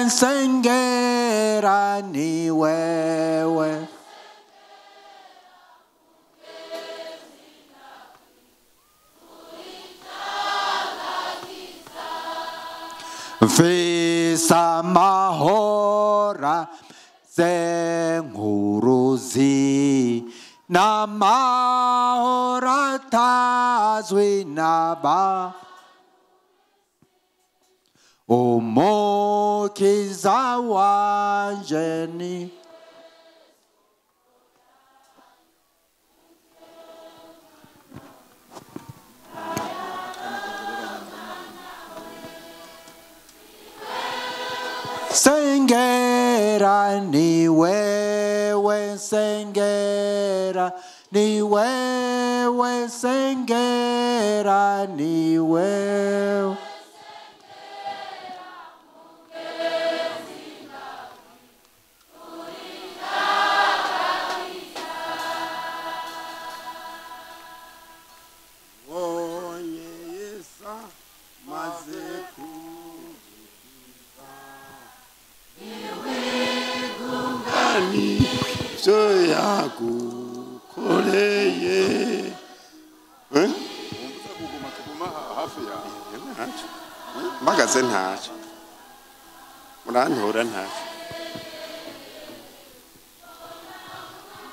Nsengera ni wewe. Mfisa mahora zenguruzi na mahora tazwi naba umukiza wanje ni Sengera ni wewe, sengera ni wewe, sengera ni wewe. Yagukoreye mpagaze ntacyo murantura ntacyo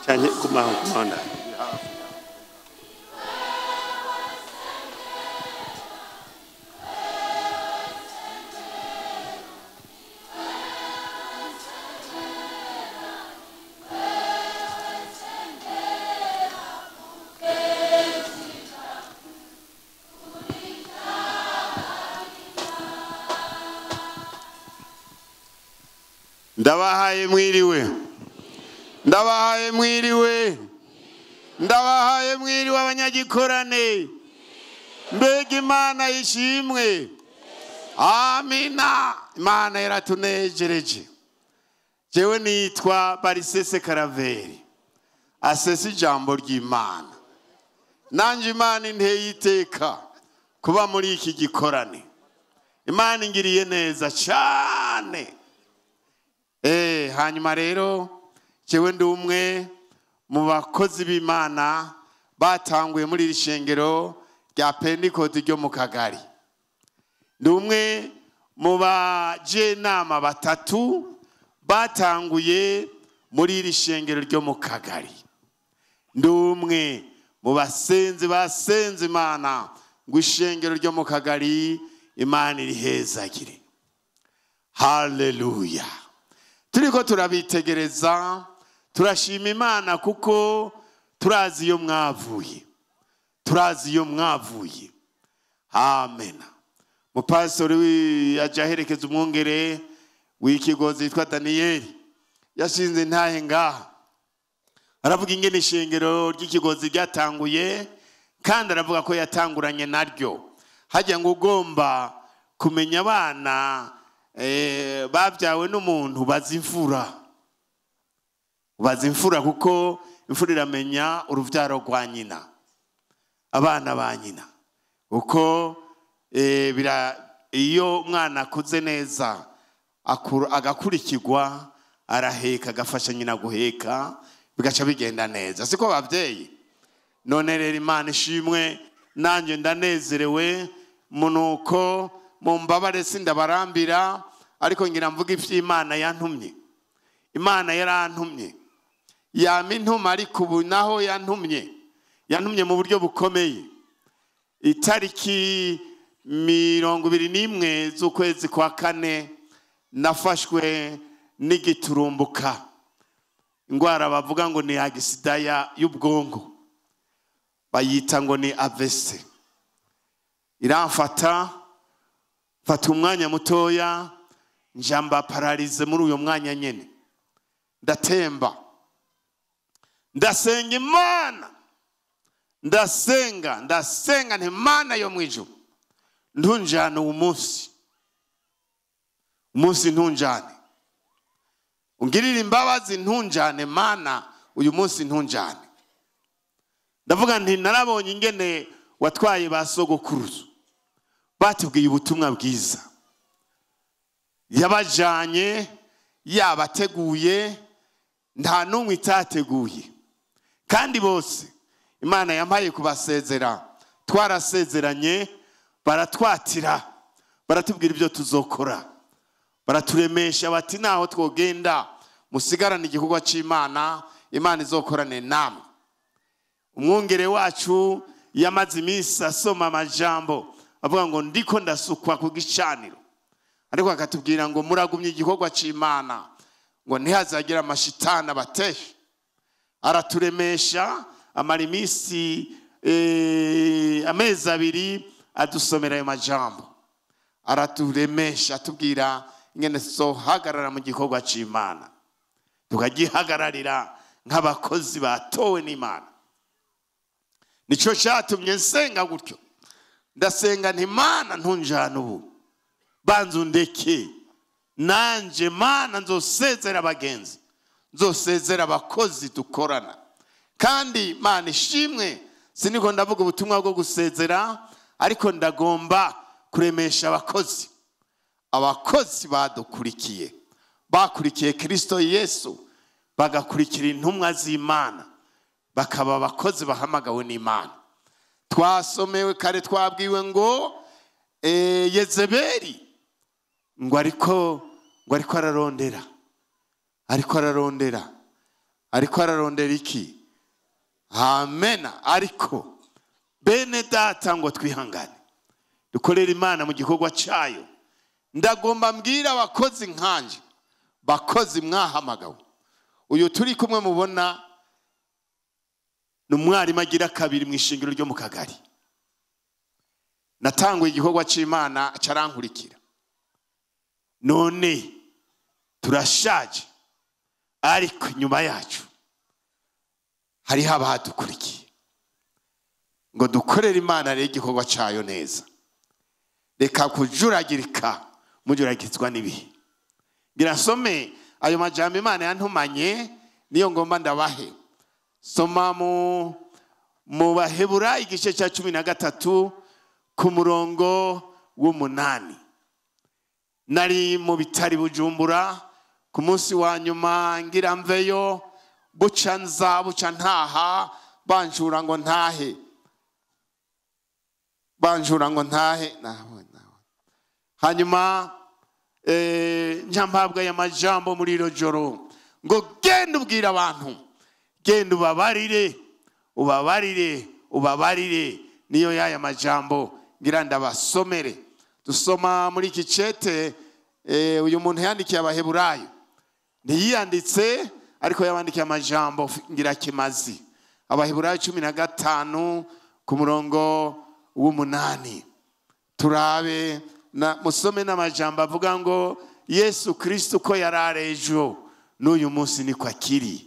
cyane gumaho gumaho. Ndabahaye mwiriwe, ndabahaye mwiriwe, ndabahaye mwiriwe abanyagikorane. Mbega Imana ishimwe. Amina. Imana yaratunejereje. Jewe nitwa Barisese Karaveri, asese ijambo ry'Imana. Nanje Imana inteye iteka kuba muri iki gikorane. Imana ingiriye neza cyane. Hanyuma rero jewe ndi umwe mu bakozi b'Imana batanguye muri iri shengero rya Pentecote ryo mu Kagari. Ndi umwe mu bajenama batatu batanguye muri iri shengero ryo mu Kagari. Ndi umwe mu basenzi basenze Imana ngo ishengero ryo mu Kagari Imana irihezagire. Haleluya. Turiko turabitegereza, turashima Imana kuko turazi iyo mwavuye. Turazi iyo mwavuye. Amen. Mupastori ajaherekeza umwungere w'ikigozi yitwa Daniyeli yashinze intahe ngaha. Aravuga ingene ishengero ry'ikigozi ryatanguye, kandi aravuga ko yatanguranye naryo. Hajya ngo ugomba kumenya abana babyawe n'umuntu bazimfura. Bazimfura kuko imfura iramenya uruvyaro rwa nyina, abana ba nyina. Uko iyo umwana akuze neza agakurikirwa, araheka agafasha nyina guheka, bigaca bigenda neza. Siko bavyeyi? None rero Imana ishimwe, nanje ndanezerewe munuko mumbabare sindabarambira, ariko ngira mvuga ivy'Imana yantumye. Imana yarantumye, yama intuma, ariko ubu naho yantumye, yantumye mu buryo bukomeye. Itariki 21 z'ukwezi kwa kane nafashwe n'igiturumbuka, ingwara bavuga ngo ni agisidaya y'ubwonko, bayita ngo ni AVC. Iramfata, mfata umwanya mutoya, njamba paralize muri uyo mwanya nyene, ndatemba, ndasenga Imana, ndasenga, ndasenga nti Imana yo mwijuru ntunjane uwo munsi, umunsi ntunjane, ungirire imbabazi ntunjane Mana, uyu munsi ntunjane. Ndavuga nti narabonye ingene watwaye ba sogokuruza batubwiye ubutumwa bwiza, Yabajanye yabateguye, nta n'umwe itateguye, kandi bose Imana yampaye kubasezera. Twarasezeranye, baratwatira, baratubwira ibyo tuzokora, baraturemesha bati naho twogenda musigarane igikorwa cy'Imana, Imana izokorane namwe. Umwungere wacu yamaze iminsi asoma amajambo avuga ngo ndiko ndasukwa ku gicaniro, ariko akatubwira ngo muragumye igikorwa cy'Imana, ngo ntihazagira amashitani abateshe. Araturemesha, amara iminsi amezi 2 adusomera ayo majambo, araturemesha atubwira ingene tuzohagarara mu gikorwa cy'Imana, tukagihagararira nk'abakozi batowe n'Imana. Nico cyatumye nsenga gutyo, ndasenga nti Mana ntunjana ubu, banza undeke nanje Mana nzosezera abagenzi, nzosezera abakozi dukorana. Kandi Mana ishimwe, siniko ndavuga ubutumwa bwo gusezera, ariko ndagomba kuremesha abakozi. Abakozi badukurikiye, bakurikiye Kristo Yesu, bagakurikira intumwa z'Imana, bakaba abakozi bahamagawe n'Imana. Twasomewe kare, twabwiwe ngo Yezebeli ngo ariko ararondera, ariko ararondera, ariko ararondera iki? Amena. Ariko bene data ngo twihangane, dukorere Imana mu gikorwa cyayo. Ndagomba mbwira abakozi nkanje, bakozi mwahamagawe. Uyu turi kumwe mubona ni umwarimu agira kabiri mu ishingiro ryo mu kagari. Natanguye igikorwa cy'Imana carankurikira, none turashaje, ariko nyuma yacu hariho abadukurikiye ngo dukorere Imana rero igikorwa cyayo neza. Reka kujuragirika mujuragizwa n'ibihe. Ngira nsome ayo majambo Imana yantumanye, niyo ngomba ndabahe. Soma mu Baheburayo igice cya 13 ku murongo w'8. Nari mu bitari Bujumbura ku munsi wa nyuma ngira mveyo, buca nza buca ntaha, banjura ngo ntahe, banjura ngo ntahe. Hanyuma nyampabwa y'amajambo muri iro joro ngo genda ubwira abantu, genda ubabarire, ubabarire, ubabarire. Niyo yaya majambo ngira ndabasomere. Dusoma muri iki cete, uyu muntu yandikiye Abaheburayo, ntiyanditse ariko yabandikiye amajambo ngira kimazi. Abaheburayo 15 ku murongo w'8. Turabe na musome n'amajambo avuga ngo Yesu Kristo ko yarare ejo n'uyu munsi niko akiri,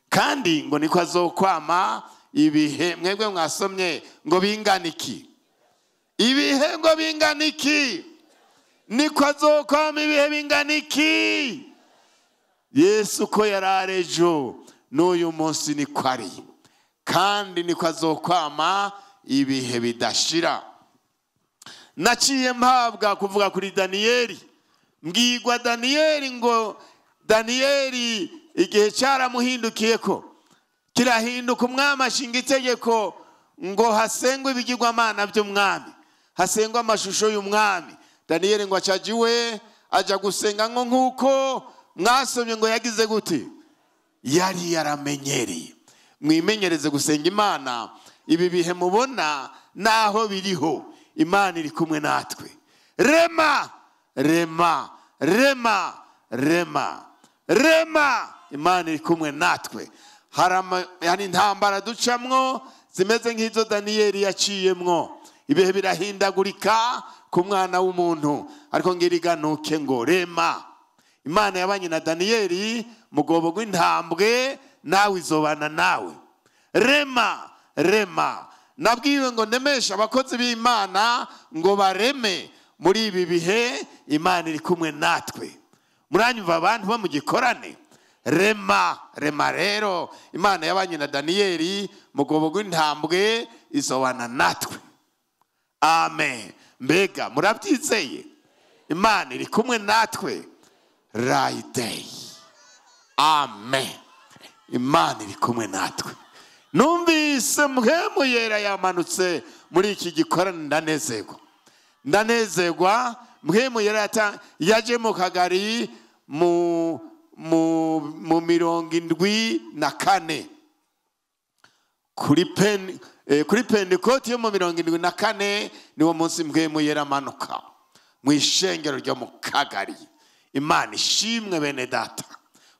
kandi ngo niko azokwama ibihe. Mwebwe mwasomye ngo bingana iki? Ibihe ngo bingana iki? Niko azokwama ibihe bingana iki? Yesu ko yarare ejo n'uyu munsi niko ari, kandi niko azokwama ibihe bidashira. Naciye mpabwa kuvuga kuri Daniyeli, mbwirwa Daniyeli ngo Daniyeli igihe cyaramuhindukiye ko kirahinduka, umwami ashinga itegeko ngo hasengwe ibigirwamana by'umwami, hasengwe amashusho y'umwami. Daniyeli ngo acajiwe aja gusenga ngo nkuko mwasomye ngo yagize gute, yari yaramenyereye. Mwimenyereze gusenga Imana. Ibi bihe mubona naho biriho, Imana iri kumwe natwe. Rema, rema, rema, rema, rema, Imana iri kumwe natwe. Hari intambara ducamwo zimeze nk'izo Daniyeli yaciyemwo. Ibihe birahindagurika ku mwana w'umuntu, ariko ngiriganuke ngo rema. Imana yabanye na Daniyeli mugobo gw'intambwe, nawe izobana nawe. Rema, rema. Nabwiwe ngo ndemesha abakozi b'Imana ngo bareme muri ibi bihe, Imana iri kumwe natwe. Muranyumva abantu bo mu gikorane? Rema, rema rero. Imana yabanye na Daniyeli mugobo gw'intambwe, izobana natwe. Amen. Mbega murabyizeye? Imana iri kumwe natwe right. Amen. Imana iri kumwe natwe. Numvise Mpwemu Yera yamanutse muri iki gikorane, ndanezerwa, ndanezerwa. Mpwemu Yera yaje mu Kagari mu 74, kuri Pentekote yo mu 74, niwo munsi Mpwemu Yera amanuka mu ishengero ryo mu Kagari. Imana ishimwe. Bene data,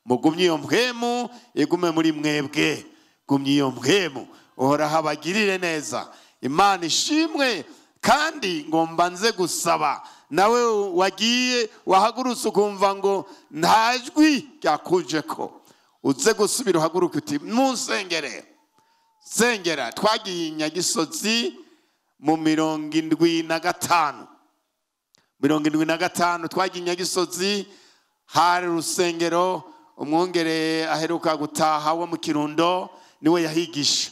mugumye iyo mpwemu igume muri mwebwe, gumye iyo mpwemu, Uhoraho abagirire neza. Imana ishimwe. Kandi ngomba nze gusaba nawe wagiye wahagurutse ukumva ngo nta jwi ryakuje, ko uze gusubira uhaguruke uti: "Munsengere, sengera." Twagiye i Nyagisozi mu 75, 75 twagiye i Nyagisozi. Hari urusengero, umwungere aheruka gutaha wo mu Kirundo niwe yahigisha,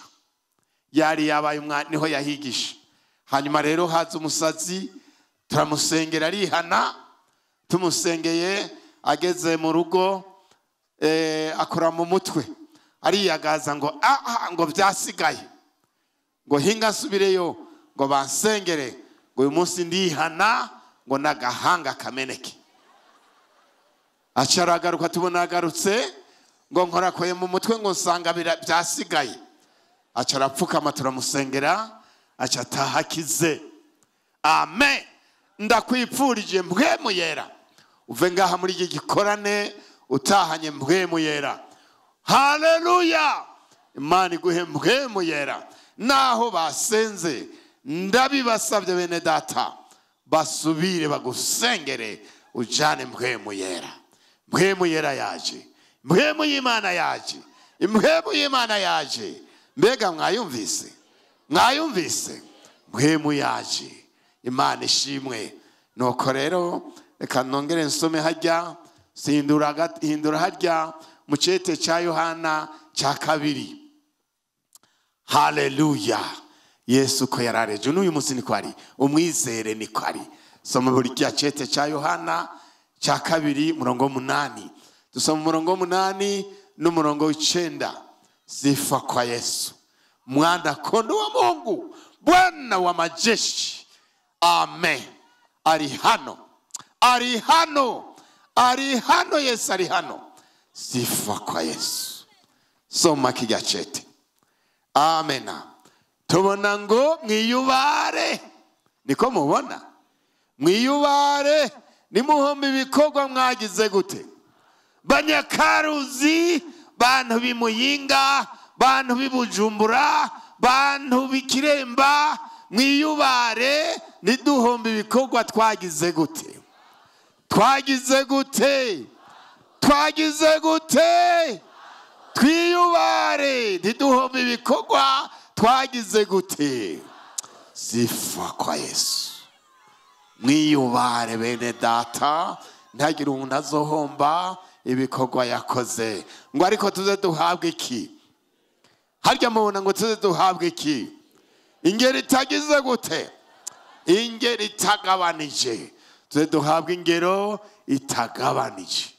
yari yabaye umwana, niho yahigisha. Hanyuma rero haza umusazi, turamusengera arihana. Tumusengeye, ageze mu rugo akora mu mutwe ariyagaza ngo: "Ah, ngo byasigaye, ngo hinga nsubireyo ngo bansengere, ngo uyu munsi ndihana, ngo n'agahanga kameneke." Aca aragaruka, tubona agarutse ngo: "Nkorakoye mu mutwe, ngo nsanga byasigaye." Aca arapfukama, turamusengera, aca ataha akize. Amen. Ndakwipfurije Mpwemu Yera, uve ngaha muri iki gikorane utahanye Mpwemu Yera. Haleluya! Imana iguhe Mpwemu Yera. Naho basenze, ndabibasabye bene data, basubire bagusengere ujane Mpwemu Yera. Mpwemu Yera yaje, Mpwemu y'Imana yaje, Impwemu y'Imana yaje. Mbega mwayumvise? Mwayumvise? Mpwemu yaje. Imana ishimwe. Nuko rero reka nongere nsome hajya, sindura, hindura harya mu cete cya Yohana cya kabiri. Haleluya! Yesu ko yarareje, n'uyu munsi niko ari, umwizere niko ari. Soma buri cya cete cya Yohana cya kabiri, murongo 8. Dusoma umurongo 8 n'umurongo 9. Sifa kwa Yesu, mwana kondo wa Mungu, Bwana wa majeshi. Amen. Ari hano, ari hano, ari hano. Yesu ari hano. Sifa kwa Yesu. Soma kijya cete. Amena. Tubona ngo mwiyubare, niko mubona, mwiyubare, nimuhomba ibikorwa mwagize gute. Banyakaruzi, bantu b'Imuyinga, bantu b'Ibujumbura, bantu b'Ikiremba, mwiyubare, ntiduhombe ibikorwa twagize gute, twagize gute, twagize gute. Twiyubare, ntiduhombe ibikorwa twagize gute. Sifa kwa Yesu. Mwiyubare bene data, ntagire umuntu azohomba ibikorwa yakoze. Ngo ariko tuze duhabwe iki? Harya mubona ngo tuze duhabwe iki? Ingero itagize gute? Ingero itagabanije. Tuze duhabwe ingero itagabanije.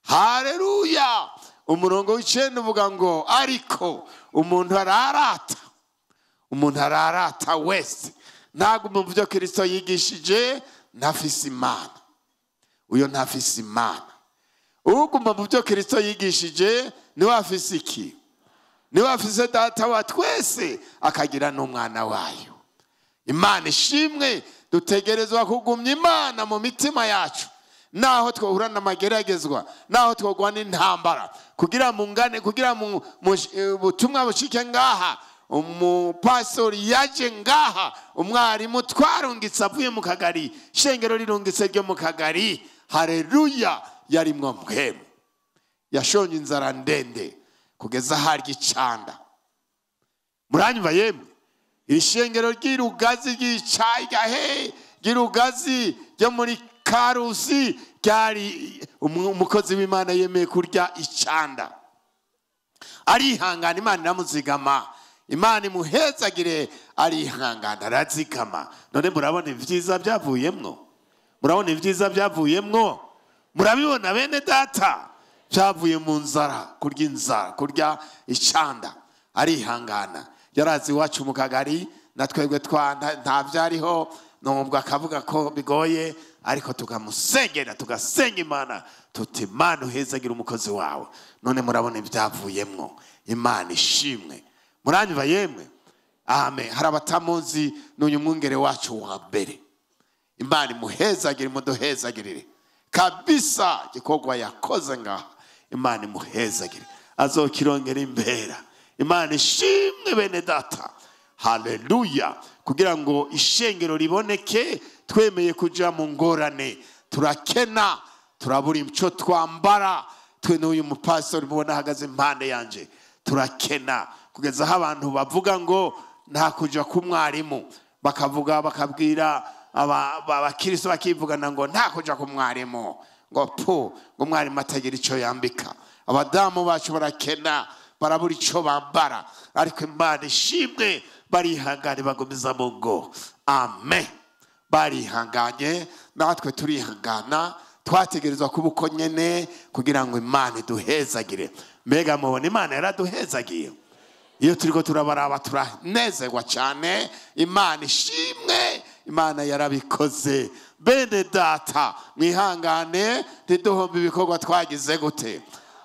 Haleluya! Umurongo 9 uvuga ngo: "Ariko umuntu ararata, umuntu ararata wese ntabwo mu byo Kristo yigishije, ntafise Imana." Uyo ntafise Imana. Uguma mu byo Kristo yigishije niwe afise iki? Niwe afise Data wa twese, akagira n'umwana wayo. Imana ishimwe. Dutegerezwa kugumya Imana mu mitima yacu, naho twahura n'amageragezwa, naho twogwa n'intambara, kugira mungane, kugira mu butumwa bushike ngaha. Umupastori yaje ngaha, umwarimu twarungitse avuye mu Kagari, shengero rirungitse ryo mu Kagari. Haleluya! Yarimwo Mpwemu. Yashonye inzara ndende kugeza harya icanda. Muranyumva yemwe? Iri shengero ry'Irugazi, ry'icayga he, ry'Irugazi ryo muri Karusi, ryari umukozi w'Imana yemeye kurya icanda, arihangana, Imana iramuzigama. Imana imuhezagire. Arihangana, arazigama. None murabona ibyiza byavuyemwo. Murabona ibyiza byavuyemwo, murabibona bene data, byavuye mu nzara, kurya inzara, kurya icanda, arihangana. Yarazi iwacu mu kagari na twebwe nta byariho, nubwo akavuga ko bigoye, ariko tukamusengera, tugasenga Imana tuti Imana uhezagira umukozi wawe. None murabona ibyavuyemwo, Imana ishimwe. Muranyumva yemwe? Amen. Hari abatamuzi n'uyu mwungere wacu wa mbere. Imana imuhezagire, imuduhezagirire kabisa. Igikorwa yakoze ngaha, Imana imuhezagire, azokirongera imbera. Imana ishimwe bene data. Haleluya. Kugira ngo ishengero riboneke, twemeye kuja mu ngorane, turakena, turabura ico twambara. Twe n'uyu mupastori mubona ahagaze impande yanje, turakena kugeza aho abantu bavuga ngo nta kuja ku mwarimu, bakavuga bakabwira abakristo bakivugana ngo nta kuja ku mwarimu, ngo pu, ngo mwarimu atagira ico yambika. Abadamu bacu barakena, barabura ico bambara, ariko Imana ishimwe, barihangane bagumiza mu ngo. Amen. Barihanganye, natwe turihangana, twategerezwa kuba uko nyene kugira ngo Imana iduhezagire. Mbega mubona Imana yaraduhezagiye. Iyo turiko turabaraba turanezerwa cyane. Imana ishimwe, Imana yarabikoze. Bene data, mwihangane, ntiduhombe ibikorwa twagize gute.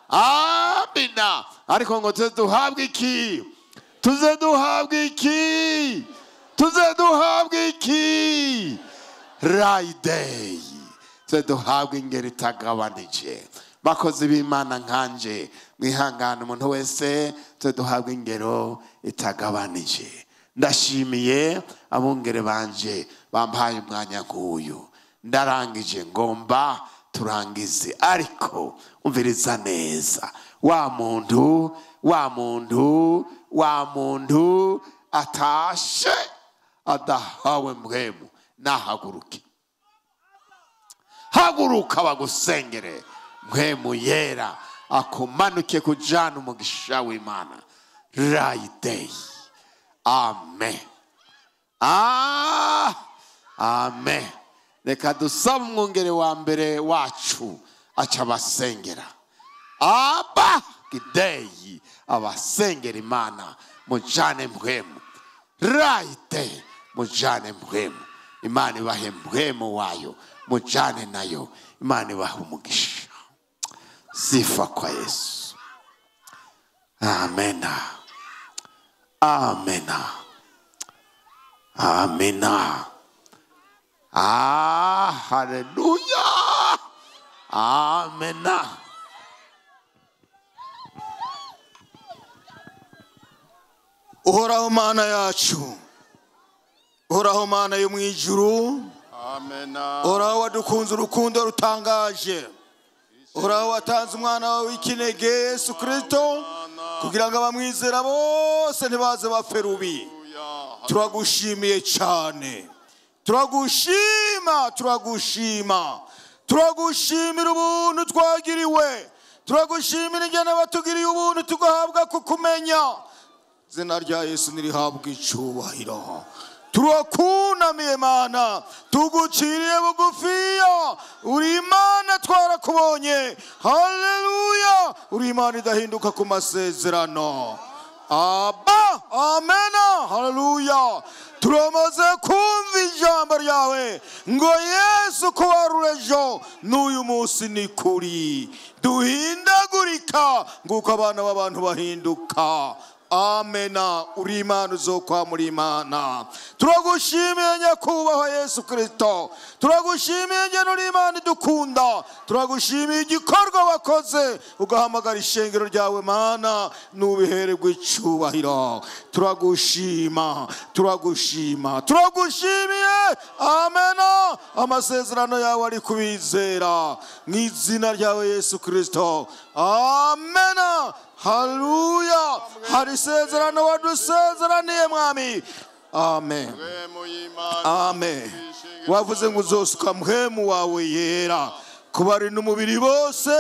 Amina. Ariko ngo tuze duhabwe iki? Tuze duhabwe iki? Tuze duhabwe iki? Right. Tuze duhabwe ingeri itagabanije. Bakozi b'Imana nkanje, mwihangane umuntu wese, tuze duhabwe ingero itagabanije. Ndashimiye abungere banje bampaye umwanya nk'uyu. Ndarangije, ngomba turangize, ariko umviriza neza. Wa muntu, wa muntu, wa muntu atashe adahawe mpwemu, nahaguruke. Haguruka bagusengere, mpwemu yera akumanuke kujana umugisha w'Imana. Right. Amen. Amen. Reka dusabe umwungere wa mbere wacu aca abasengera. Aba gideyi abasengera Imana, mujane mpwemu. Right, mujane mpwemu. Imana ibahe mpwemu wayo, mujane nayo. Imana ibahe umugisha. Sifa kwa Yesu. Amena. Amena. Amena. Haleluya. Amena. Uhoraho Mana yacu, Uhoraho Mana yo mwijuru, Amena. Uhoraho wadukunze urukundo rutangaje, Uhoraho watanze umwana wawe w'ikinege Yesu Kristo kugira ngo abamwizera bose ntibaze bapfe rubi. Turagushimiye cyane, turagushima, turagushima, turagushimira ubuntu twagiriwe, turagushimira ingene batugiriye ubuntu tugahabwa kukumenya. Izina rya Yesu nirihabwe icyubahiro. Turakunamiye Mana, tuguciriye bugufiya, uri Imana twarakubonye. Haleluya, uri Imana idahinduka ku masezerano. Aba, amena, haleluya. Turamaze kumva ijambo ryawe ngo Yesu ko warurejo n'uyu munsi ni kuri. Duhindagurika nguko abana b'abantu bahinduka. Amena, uri Imana uzokwa muri Imana. Turagushimiye nyakubahwa Yesu Kristo, turagushimiye ngene uri Imana idukunda, turagushimiye igikorwa wakoze ugahamagara ishengero ryawe Mana, nubihererwe icyubahiro. Turagushima, turagushima, turagushimiye. Amena, amasezerano yawe ari kubizera mu izina ryawe Yesu Kristo. Amena. Haleluya. Hari isezerano wadusezeraniye Mwami. Amen. Amen. Wavuze ngo uzosuka mpwemu wawe yera Kubari n'umubiri bose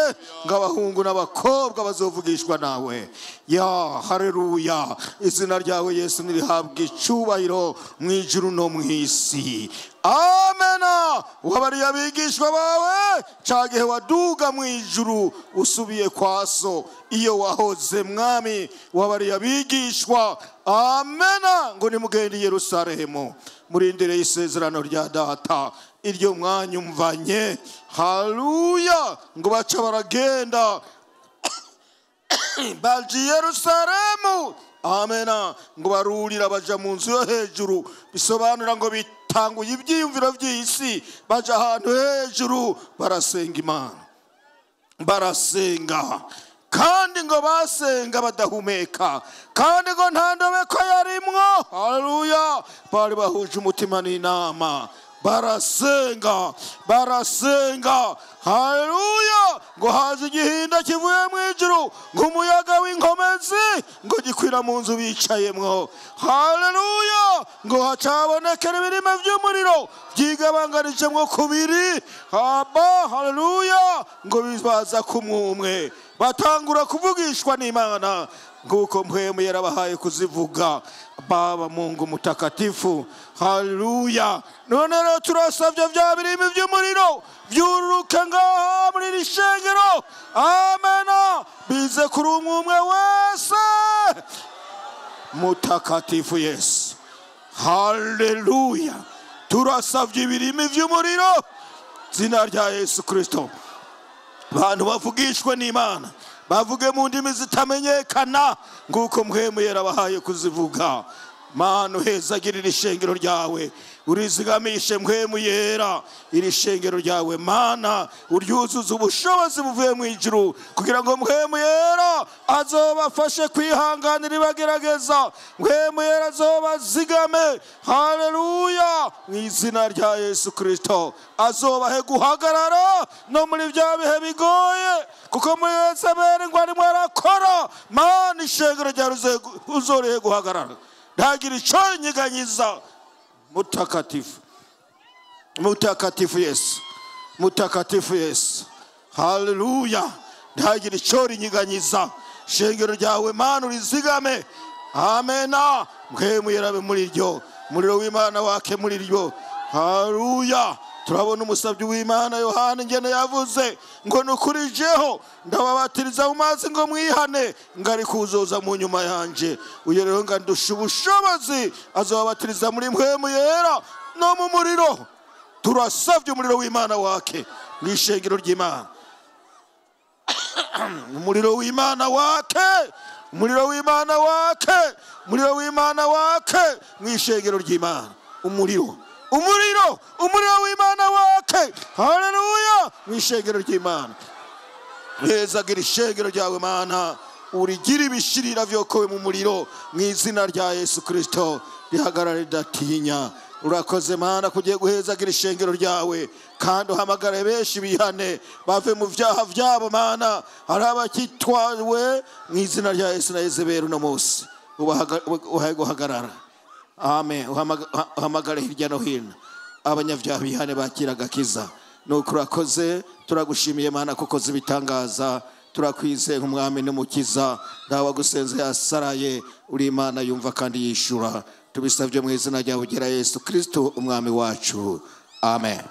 ngo abahungu n'abakobwa bazovugishwa nawe. Ya haleluya, izina ryawe Yesu nirihabwe icubahiro mu ijuru no mu isi. Amena. Wabariye abigishwa bawe ca gihe waduga mu ijuru usubiye kwa so iyo wahoze mwami. Wabariye abigishwa, amena, ngo nimugende i Yerusalemu murindire isezerano rya data iryo mwanyumvanye. Haleluya. Ngo baca baragenda baje i Yerusalemu. Amena. Ngo barurira baja mu nzu yo hejuru, bisobanura ngo bitanguye ibyiyumviro by'isi, baja ahantu hejuru barasenga Imana, barasenga kandi ngo basenga badahumeka, kandi ngo nta ndobeko yarimwo. Haleluya. Bari bahuje umutima n'inama, barasenga, barasenga. Haleluya. Ngo haje igihinda kivuye mu ijuru nk'umuyaga w'inkomezi, ngo gikwira mu nzu bicayemwo. Haleluya. Ngo hacabonekera ibirime by'umuriro byigabanganijemwo kubiri. Haba haleluya. Ngo bibaza kumwumwe, batangura kuvugishwa n'Imana nguko mpwemu yarabahaye kuzivuga. Baba Mungu mutakatifu. Haleluya. None rero turasavye vya birimi vy'umuriro vyururuke ngaha muri iri shengero. Amena. Bize kuri umwe wese. Mutakatifu Yesu. Haleluya. Turasavye ibirimi vy'umuriro zina rya Yesu Kristo. Abantu bavugishwe n'Imana bavuge mu ndimi zitamenyekana nguko mpwemu yarabahaye kuzivuga. Mana uhezagirira ishengero ryawe, urizigamishe mpwemu yera iri shengero ryawe. Mana uryuzuze ubushobozi buvuye mu ijuru, kugira ngo mpwemu yera azobafashe kwihanganira ibagerageza, mpwemu yera azobazigame. Haleluya. Mu izina rya Yesu Kristo azobahe guhagarara no muri bya bihe bigoye, kuko muri Yezebeli ngo arimo arakora. Mana ishengero ryawe uzorihe guhagarara, ntagira ico nyiganyiza. Mutakatifu, mutakatifu Yesu, mutakatifu Yesu. Haleluya. Ntagira ico rinyiganyiza shengero ryawe. Mana urizigame. Amena. Mpwemu yerabe muri ryo, umuriro w'Imana wake muri ryo. Haleluya. Turabona umusabyi w'Imana Yohana ingene yavuze ngo nukurijeho ndababatiriza mu mazi ngo mwihane, ngari kuzoza mu nyuma yanje, uyo rero ngandusha ubushobozi azobabatiriza muri mpwemu yera no mu muriro. Turasavye umuriro w'Imana wake mu ishengero ry'Imana. Umuriro w'Imana wake, umuriro w'Imana wake, umuriro w'Imana wake mu ishengero ry'Imana. Umuriro, umuriro, umuriro w'Imana wake. Haleluya. Mu ishengero ry'Imana. Hezagira ishengero ryawe Mana, urigira ibishirira vyokowe mu muriro mu izina rya Yesu Kristo, rihagarare ridatinya. Urakoze Mana kugiye guhezagira ishengero ryawe, kandi uhamagare benshi bihane bave mu vyaha vyabo. Mana hari abakitwawe mu izina rya Yesu na Yezebeli uno munsi ubahe guhagarara. Amen. Uhamagare hirya no hino abanyavyaha bihane bakira agakiza. Nuko urakoze, turagushimiye Mana kuko zibitangaza. Turakwizeye nk'umwami n'umukiza, ndawagusenze yasaraye, uri Imana yumva kandi yishura. Tubisabye mu izina ryawe ugera Yesu Kristo umwami wacu. Amen.